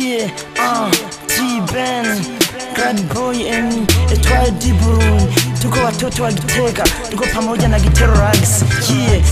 Yeah, T-Ben, Glad Boy and Etoile du Burundi. Tuko watoto wa Gitega, tuko pamoja na Gitero Rags. Yeah.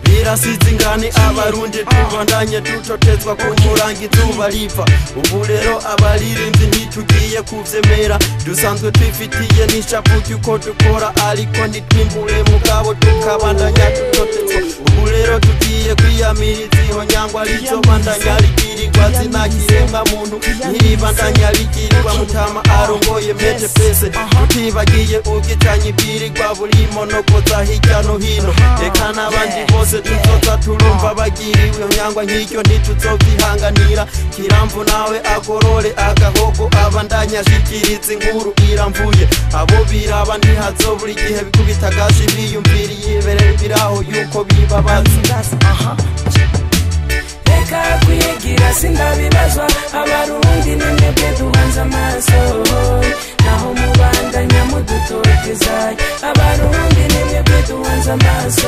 Birasize ingani abarundi tubandanye tutotezwa kumuranga izuba riva. Ubu rero abaririmvyi ntitugiye kuvyemera, dusanzwe twifitiye n'ishavu ry'uko dukora, ariko ntitwimbure mugabo tukabandanya tutotezwa. Ubu rero tugiye kwiyamiriza ihonyangwa rizobandanya rigirirwa zina kiremwa muntu, ntiribandanya rigirirwa mutama arongoye mete pese. Tutibagiye ubwicanyi bwirirwa burimo no koza hirya no hino, eka n'abandi bose tuzoza turumva bagiriwe nyangwa nk'iryo ntituzovyihanganira. Kiramvu nawe agorore agahogo abandanya ashikiriza inkuru iramvuye. Abo biraba ntihazobura igihe bikubita agashi biyumviriye iberere biraho yuko bibabaza. Reka kwigira sindabibazwa, abarundi ni mwebwe duhanze amaso, naho mubandanya mudutoteza. Abarundi ni mwebwe duhanze amaso.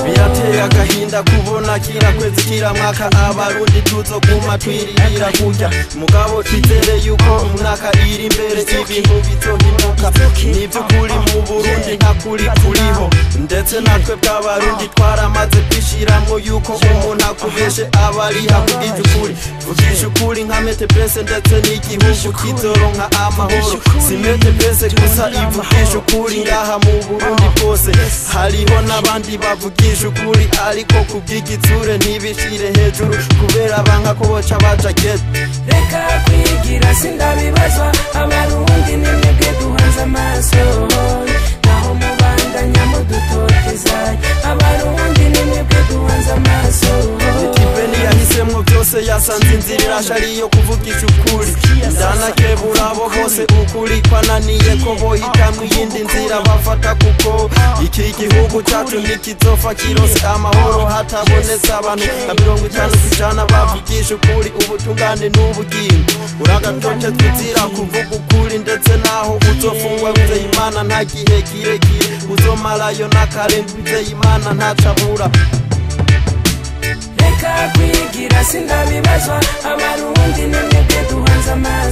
Birateye agahinda kubona kira kwezi kira mwaka abarundi tuzoguma twiririra kurya, mugabo twizere yuko umwaka iri imbere ibintu bizohinduka. Nivy'ukuri mu Burundi nta kuri kuriho, ndetse natwe bw'abarundi twaramaze kwishiramwo yuko umuntu akubeshe aba ariha kugisha ukuri. Vugisha ukuri nka Mete Pese ndetse n'igihugu kizoronka amahoro. Si Mete Pese gusa ivugisha ukuri ngaha mu Burundi bwose, hariho n'abandi bavugisha ukuri ariko kubw'igitsure ntibishire hejuru kubera banka ko boca baja ghetto. Reka kwigira sindabibazwa, abarundi ni mwebwe duhanze amaso, naho mubandanya mudutoteza. Abarundi ni mwebwe duhanze amaso. Beni yahisemwo byose yasanze inzira irasha ariyo kuvugisha ukuri. Ndanakebura abo bose ukuri kwananiye ko bohitamwo iyindi nzira bafata, kuko iki gihugu cacu ntikizofa kirose amahoro hatabonetse abantu nka 50% bavugisha ukuri. Ubutungane n'ubugingo uragatotezwa uzira kuvuga ukuri, ndetse naho uzofungwa Wizeyimana nta gihe kirekire uzomarayo n'akarenga. Wizeyimana ntacabura. Reka kwigira sindabibazwa, abarundi ni mwebwe duhanze amaso.